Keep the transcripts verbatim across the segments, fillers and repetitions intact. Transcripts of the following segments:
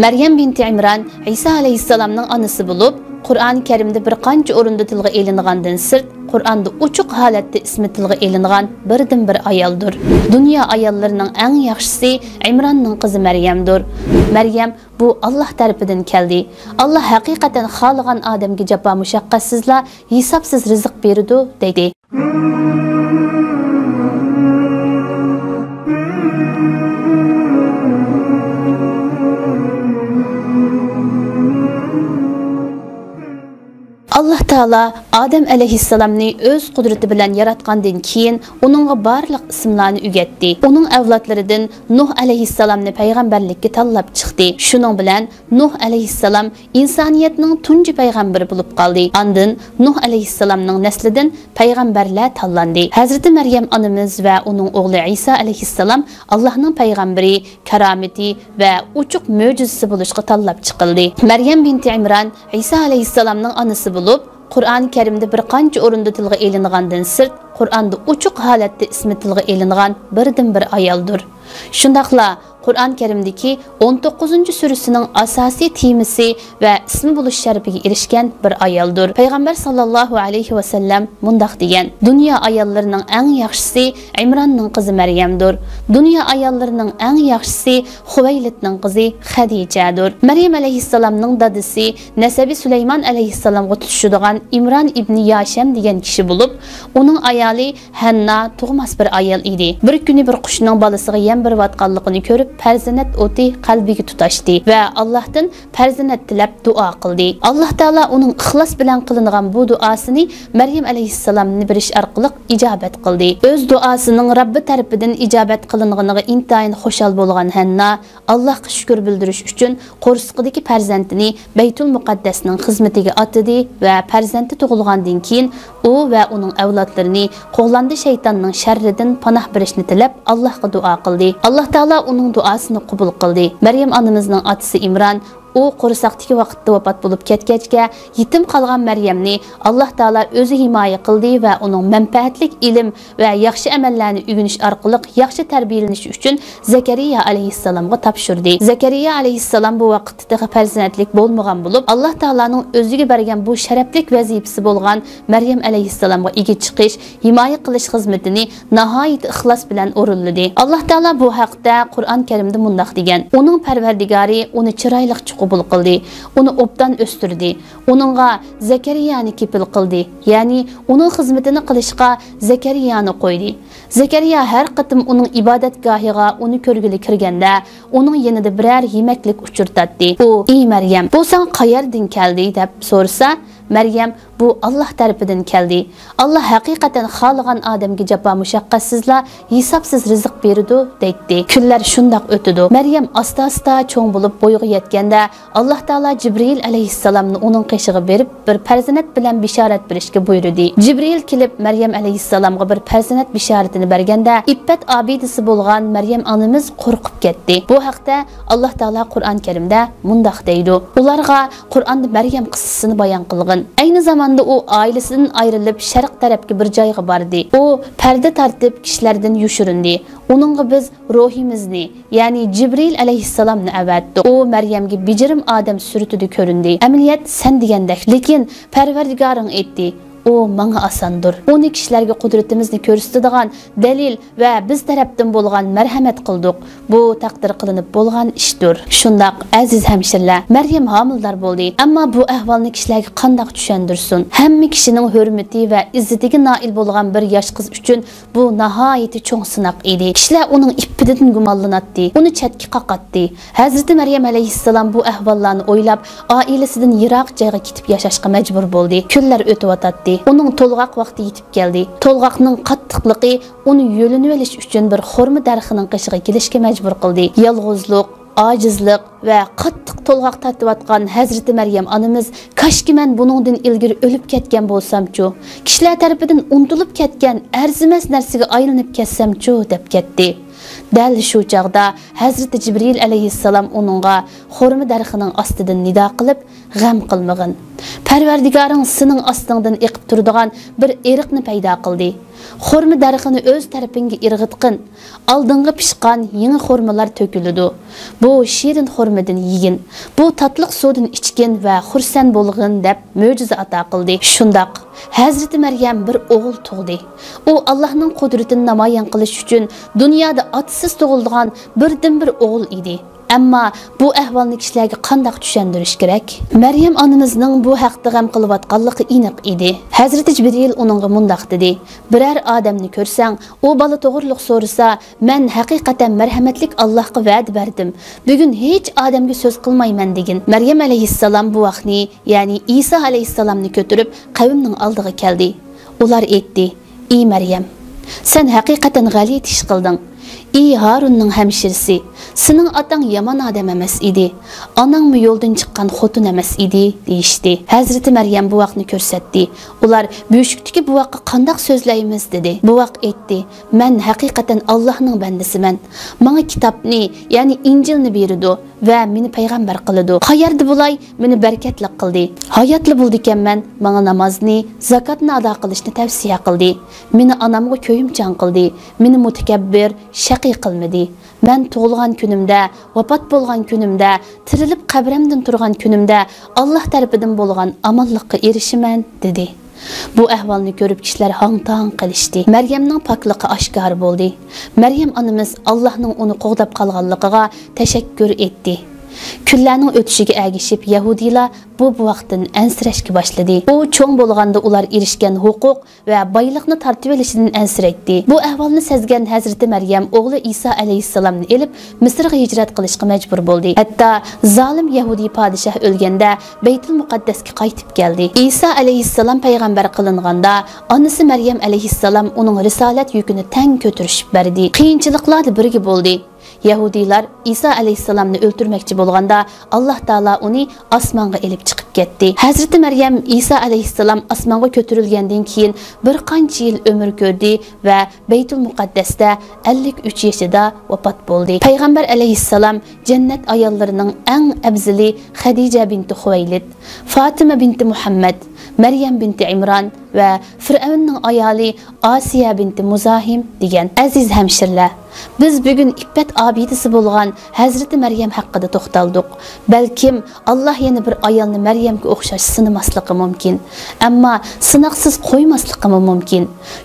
مەريەم بىنتى ئىمران ئىسا ئەلەيھىسسالامنىڭ ئانىسى بولۇپ، قۇرئان كەرىمدە بىر قانچە ئورۇندا تىلغا ئېلىنغاندىن سىرت، قۇرئاندا ئوچۇق ھالەتتە ئىسمى تىلغا ئېلىنغان بىردىنبىر ئايالدۇر. دۇنيا ئاياللىرىنىڭ ئەڭ ياخشىسى ئىمراننىڭ قىزى مەريەمدۇر. مەريەم بۇ ئاللاھ تەرىپىدىن كەلدى. ئاللاھ ھەقىقەتەن خالىغان ئادەمگە جاپا مۇشەققەتسىزلا ھېسابسىز رىزىق بېرىدۇ، دەيدۇ. ئاللاھ تائالا ئادەم ئەلەيھىسسالامنى ئۆز قۇدرىتى بىلەن ياراتقاندىن كېيىن، ئۇنىڭغا بارلىق ئىسىملارنى ئۆگەتتى. ئۇنىڭ ئەۋلادلىرىدىن نۇھ ئەلەيھىسسالامنى پەيغەمبەرلىككە تاللاپ چىقتى. شۇنىڭ بىلەن نۇھ ئەلەيھىسسالام ئىنسانىيەتنىڭ تۇنجى پەيغەمبىرى بولۇپ قالدى. ئاندىن نۇھ ئەلەيھىسسالامنىڭ نەسلىدىن پەيغەمبەرلەر تاللاندى. ھەزرىتى مەريەم ئانىمىز ۋە ئۇنىڭ ئوغلى ئىسا ئەلەيھىسسالام ئاللاھنىڭ پەيغەمبىرى، كارامىتى ۋە ئوچۇق مۆجىزىسى بولۇشقا تاللاپ چىقىلدى. مەريەم بىنتى ئىمران ئىسا ئەلەيھىسسالامنىڭ ئانىسى بولۇپ، قۇرئان كەرىمدە بىر قانچە ئورۇندا تىلغا ئېلىنغاندىن سىرت، قۇرئاندا ئوچۇق ھالەتتە ئىسمى تىلغا ئېلىنغان بىردىنبىر ئايالدۇر. شۇنداقلا قۇرئان كەرىمدىكى ئون توققۇزىنچى سۈرىسىنىڭ ئاساسىي تېمىسى ۋە ئىسمى بولۇش شەرىپىگە ئېرىشكەن بىر ئايالدۇر. پەيغەمبەر ساللاللاھۇ ئەلەيھى ۋەسەللەم مۇنداق دېگەن: دۇنيا ئاياللىرىنىڭ ئەڭ ياخشىسى ئىمراننىڭ قىزى مەريەمدۇر. دۇنيا ئاياللىرىنىڭ ئەڭ ياخشىسى خۇۋەيلىدنىڭ قىزى خەدىچەدۇر. مەريەم ئەلەيھىسسالامنىڭ دادىسى نەسەبى سۇلەيمان ئەلەيھىسسالامغا تۇتىشىدىغان ئىمران ئىبنى ياشەم دېگەن كىشى بولۇپ، ئۇنىڭ ئايالى ھەننا تۇغماس بىر ئايال ئىدى. بىر كۈنى بىر قۇشنىڭ بالىسىغا يەم بېرىۋاتقانلىقىنى كۆرۈپ، پەرزەنەت ئوتى قەلبىگە تۇتاشتى ۋە ئاللاھتىن پەرزەنەت تىلەپ دۇئا قىلدى. ئاللاھ تائالا ئۇنىڭ ئىخلاس بىلەن قىلىنغان بۇ دۇئاسىنى مەريەم ئەلەيھىسسالامنى بېرىش ئارقىلىق ئىجابەت قىلدى. ئۆز دۇئاسىنىڭ رەببى تەرىپىدىن ئىجابەت قىلىنغىنىغا ئىنتايىن خۇشال بولغان ھەننا، ئاللاھقا شۈكۈر بىلدۈرۈش ئۈچۈن قورسىقىدىكى پەرزەنتىنى بەيتۇل مۇقەددەسنىڭ خىزمىتىگە ئاتىدى ۋە پەرزەنتى تۇغۇلغاندىن كېيىن ئۇ ۋە ئۇنىڭ ئەۋلادلىرىنى قوغلاندى شەيتاننىڭ شەررىدىن پاناھ بېرىشنى تىلەپ، ئاللاھقا دۇئا قىلدى. ئاللاھ تائالا ئۇنىڭ دۇئاسىنى قوبۇل قىلدى. مەريەم ئانىمىزنىڭ ئاتىسى ئىمران، ئۇ قورساقتىكى ۋاقىتتا ۋاپات بولۇپ كەتكەچكە، يېتىم قالغان مەريەمنى ئاللاھ تائالا ئۆزى ھىمايە قىلدى ۋە ئۇنىڭ مەنپەئەتلىك ئىلىم ۋە ياخشى ئەمەللەرنى ئۆگىنىش ئارقىلىق ياخشى تەربىيەلىنىشى ئۈچۈن زەكەرىيا ئەلەيھىسسالامغا تاپشۇردى. زەكەرىيا ئەلەيھىسسالام بۇ ۋاقىتتا تېخى پەرزەنتلىك بولمىغان بولۇپ، ئاللاھ تائالانىڭ ئۆزىگە بەرگەن بۇ شەرەپلىك ۋەزىپىسى بولغان مەريەم ئەلەيھىسسالامغا ئىگە چىقىش، ھىمايە قىلىش خىزمىتىنى ناھايىتى ئىخلاس بىلەن ئورۇنلىدى. ئاللاھ تائالا بۇ ھەقتە قۇرئان كەرىمدە مۇنداق دېگەن: ئۇنىڭ پەرۋەردىگارى ئۇنى چىرايلىقچە قوبۇل قىلدى، ئۇنى ئوبدان ئۆستۈردى، ئۇنىڭغا زەكەرىيانى كېپىل قىلدى، يەنى ئۇنىڭ خىزمىتىنى قىلىشقا زەكەرىيانى قويدى. زەكەرىيا ھەر قېتىم ئۇنىڭ ئىبادەتگاھىغا ئۇنى كۆرگىلى كىرگەندە، ئۇنىڭ يېنىدا بىرەر يېمەكلىك ئۇچرىتاتتى. ئۇ: «ئى مەريەم، بۇ ساڭا قەيەردىن كەلدى؟» دەپ سورىسا، مەريەم: «بۇ ئاللاھ تەرىپىدىن كەلدى. ئاللاھ ھەقىقەتەن خالىغان ئادەمگە جاپا مۇشەققەتسىزلا ھېسابسىز رىزىق بېرىدۇ» دەيتتى. كۈنلەر شۇنداق ئۆتىدۇ. مەريەم ئاستا-ئاستا چوڭ بولۇپ بويىغا يەتكەندە، ئاللاھ تائالا جىبرىئىل ئەلەيھىسسالامنى ئۇنىڭ قېشىغا بېرىپ، بىر پەرزەنت بىلەن بېشارەت بېرىشكە بۇيرۇدى. جىبرىئىل كېلىپ مەريەم ئەلەيھىسسالامغا بىر پەرزەنت بېشارىتىنى بەرگەندە، ئىپپەت ئابىدىسى بولغان مەريەم ئانىمىز قورقۇپ كەتتى. بۇ ھەقتە ئاللاھ تائالا قۇرئان كەرىمدە مۇنداق دەيدۇ: «ئۇلارغا قۇرئاندا مەريەم قىسسىسىنى بايان قىلغىن. ئەينى زاماندا ئۇ ئائىلىسىدىن ئايرىلىپ، شەرق تەرەپكە بىر جايغا باردى. ئۇ پەردە تارتىپ، كىشىلەردىن يوشۇرۇندى. ئۇنىڭغا بىز روھىمىزنى، يەنى جىبرىئىل ئەلەيھىسسالامنى ئەۋەتتۇق. ئۇ مەريەمگە بىجىرىم ئادەم سۈرىتىدە كۆرۈندى. ئەمەلىيەت سەن دېگەندەك، لېكىن پەرۋەردىگارىڭ ئېيتتى، ئۇ ماڭا ئاساندۇر. ئۇنى كىشىلەرگە قۇدرىتىمىزنى كۆرسىتىدىغان دەلىل ۋە بىز تەرەپتىن بولغان مەرھەمەت قىلدۇق. بۇ تەقدىر قىلىنىپ بولغان ئىشتۇر.» شۇنداق، ئەزىز ھەمشىرىلەر، مەريەم ھامىلىدار بولدى. ئەمما بۇ ئەھۋالنى كىشىلەرگە قانداق چۈشەندۈرسۇن؟ ھەممە كىشىنىڭ ھۆرمىتى ۋە ئىززىتىگە نائىل بولغان بىر ياش قىز ئۈچۈن بۇ ناھايىتى چوڭ سىناق ئىدى. كىشىلەر ئۇنىڭ ئىپپىتىدىن گۇمانلىناتتى، ئۇنى چەتكە قاقاتتى. ھەزرىتى مەريەم ئەلەيھىسسالام بۇ ئەھۋاللارنى ئويلاپ، ئائىلىسىدىن يىراق جايغا كېتىپ ياشاشقا مەجبۇر بولدى. كۈنلەر ئۆتۈۋاتاتتى. ئۇنىڭ تولغاق ۋاقتى يېتىپ كەلدى. تولغاقنىڭ قاتتىقلىقى ئۇنى يۆلىنىۋېلىش ئۈچۈن بىر خورما دەرىخىنىڭ قېشىغا كېلىشكە مەجبۇر قىلدى. يالغۇزلۇق، ئاجىزلىق ۋە قاتتىق تولغاق تارتىۋاتقان ھەزرىتى مەريەم ئانىمىز: «كاشكى مەن بۇنىڭدىن ئىلگىرى ئۆلۈپ كەتكەن بولسامچۇ؟ كىشىلەر تەرىپىدىن ئۇنتۇلۇپ كەتكەن، ئەرزىمەس نەرسىگە ئايلىنىپ كەتسەمچۇ؟» دەپ كەتتى. دەل شۇ چاغدا ھەزرىتى جىبرىئىل ئەلەيھىسسالام ئۇنىڭغا خورما دەرىخىنىڭ ئاستىدىن نىدا قىلىپ: «غەم قىلمىغىن. پەرۋەردىگارىڭ سېنىڭ ئاستىڭدىن ئېقىپ تۇرىدىغان بىر ئېرىقنى پەيدا قىلدى. خورما دەرىخىنى ئۆز تەرىپىڭگە ئىرغىتقىن. ئالدىڭغا پىشقان يېڭى خورمىلار تۆكۈلىدۇ. بۇ شېرىن خورمىدىن يېگىن. بۇ تاتلىق سۇدىن ئىچكىن ۋە خۇرسەن بولغىن، دەپ مۆجىزە ئاتا قىلدى. شۇنداق، ھەزرىتى مەريەم بىر ئوغۇل تۇغدى. ئۇ ئاللاھنىڭ قۇدرىتىنى نامايان قىلىش ئۈچۈن دۇنيادا ئاتىسىز تۇغۇلىدىغان بىردىنبىر ئوغۇل ئىدى. ئەمما بۇ ئەھۋالنى كىشىلەرگە قانداق چۈشەندۈرۈش كېرەك؟ مەريەم ئانىمىزنىڭ بۇ ھەقتە غەم قىلىۋاتقانلىقى ئېنىق ئىدى. ھەزرىتى جىبرىئىل ئۇنىڭغا مۇنداق دېدى: «بىرەر ئادەمنى كۆرسەڭ، ئۇ بالا توغرۇلۇق سورىسا، مەن ھەقىقەتەن مەرھەمەتلىك ئاللاھقا ۋەدە بەردىم، بۈگۈن ھېچ ئادەمگە سۆز قىلمايمەن» دېگىن. مەريەم ئەلەيھىسسالام بوۋاقنى، يەنى ئىسا ئەلەيھىسسالامنى كۆتۈرۈپ، قەۋمنىڭ ئالدىغا كەلدى. ئۇلار ئېيتتى: «ئى مەريەم، سەن ھەقىقەتەن غەلىتە ئىش قىلدىڭ. ئى ھارۇننىڭ ھەمشىرىسى، سېنىڭ ئاتاڭ يامان ئادەم ئەمەس ئىدى، ئاناڭمۇ يولدىن چىققان خوتۇن ئەمەس ئىدى» دېيىشتى. ھەزرىتى مەريەم بوۋاقنى كۆرسەتتى. ئۇلار: «بۆشۈكتىكى بوۋاققا قانداق سۆزلەيمىز؟» دېدى. بوۋاق ئېيتتى: «مەن ھەقىقەتەن ئاللاھنىڭ بەندىسىمەن. ماڭا كىتابنى، يەنى ئىنجىلنى بېرىدۇ ۋە مېنى پەيغەمبەر قىلىدۇ. قەيەردە بولاي، مېنى بەرىكەتلىك قىلدى. ھاياتلا بولىدىكەنمەن، ماڭا نامازنى، زاكاتنى ئادا قىلىشنى تەۋسىيە قىلدى. مېنى ئانامغا كۆيۈمچان قىلدى. مېنى مۇتەكەببىر، شەقىي قىلمىدى. مەن تۇغۇلغان كۈنۈمدە، ۋاپات بولغان كۈنۈمدە، تىرىلىپ قەبرەمدىن تۇرغان كۈنۈمدە ئاللاھ تەرىپىدىن بولغان ئامانلىققا ئېرىشىمەن» دېدى. بۇ ئەھۋالنى كۆرۈپ كىشىلەر ھاڭ-تاڭ قېلىشتى. مەريەمنىڭ پاكلىقى ئاشكارا بولدى. مەريەم ئانىمىز ئاللاھنىڭ ئۇنى قوغداپ قالغانلىقىغا تەشەككۈر ئېيتتى. كۈنلەرنىڭ ئۆتۈشىگە ئەگىشىپ يەھۇدىيلار بۇ بوۋاقتىن ئەنسىرەشكە باشلىدى. ئۇ چوڭ بولغاندا ئۇلار ئېرىشكەن ھوقۇق ۋە بايلىقنى تارتىۋېلىشىدىن ئەنسىرەيتتى. بۇ ئەھۋالنى سەزگەن ھەزرىتى مەريەم ئوغلى ئىسا ئەلەيھىسسالامنى ئېلىپ، مىسىرغا ھىجرەت قىلىشقا مەجبۇر بولدى. ھەتتا زالىم يەھۇدىي پادىشاھ ئۆلگەندە، بەيتۇل مۇقەددەسكە قايتىپ كەلدى. ئىسا ئەلەيھىسسالام پەيغەمبەر قىلىنغاندا، ئانىسى مەريەم ئەلەيھىسسالام ئۇنىڭ رىسالەت يۈكىنى تەڭ كۆتۈرۈشۈپ بەردى. قىيىنچىلىقلاردا بىرگە بولدى. يەھۇدىيلار ئىسا ئەلەيھىسسالامنى ئۆلتۈرمەكچى بولغاندا، ئاللاھ تائالا ئۇنى ئاسمانغا ئېلىپ چىقىپ كەتتى. ھەزرىتى مەريەم ئىسا ئەلەيھىسسالام ئاسمانغا كۆتۈرۈلگەندىن كېيىن بىر قانچە يىل ئۆمۈر كۆردى ۋە بەيتۇل مۇقەددەستە ئەللىك ئۈچ يېشىدا ۋاپات بولدى. پەيغەمبەر ئەلەيھىسسالام جەننەت ئاياللىرىنىڭ ئەڭ ئەۋزىلى خەدىجە بىنتى خۇۋەيلىد، فاتىمە بىنتى مۇھەممەد، مەريەم بىنتى ئىمران ۋە فىرئەۋننىڭ ئايالى ئاسىيە بىنتى مۇزاھىم دېگەن. ئەزىز ھەمشىرىلەر، بىز بۈگۈن ئىپپەت ئابىدىسى بولغان ھەزرىتى مەريەم ھەققىدە توختالدۇق. بەلكىم ئاللاھ يەنە بىر ئايالنى مەريەمگە ئوخشاش سىنىماسلىقى مۇمكىن. ئەمما سىناقسىز قويماسلىقىمۇ مۇمكىن.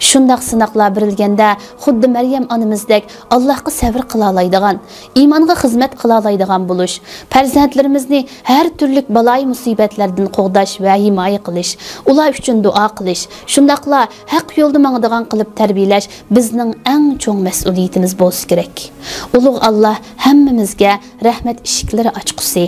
شۇنداق سىناقلار بېرىلگەندە، خۇددى مەريەم ئانىمىزدەك ئاللاھقا سەۋر قىلالايدىغان، ئىمانغا خىزمەت قىلالايدىغان بولۇش، پەرزەنتلىرىمىزنى ھەر تۈرلۈك بالايىمۇسىبەتلەردىن قوغداش ۋە ھىمايە قىلىش، ئۇلار ئۈچۈن دۇئا قىلىش، شۇنداقلا ھەق يولدا ماڭىدىغان قىلىپ تەربىيەلەش بىزنىڭ ئەڭ چوڭ مەسئۇلىيىتىمىز بولسا كېرەك. ئۇلۇغ ئاللاھ ھەممىمىزگە رەھمەت ئىشىكلىرى ئاچقۇسى.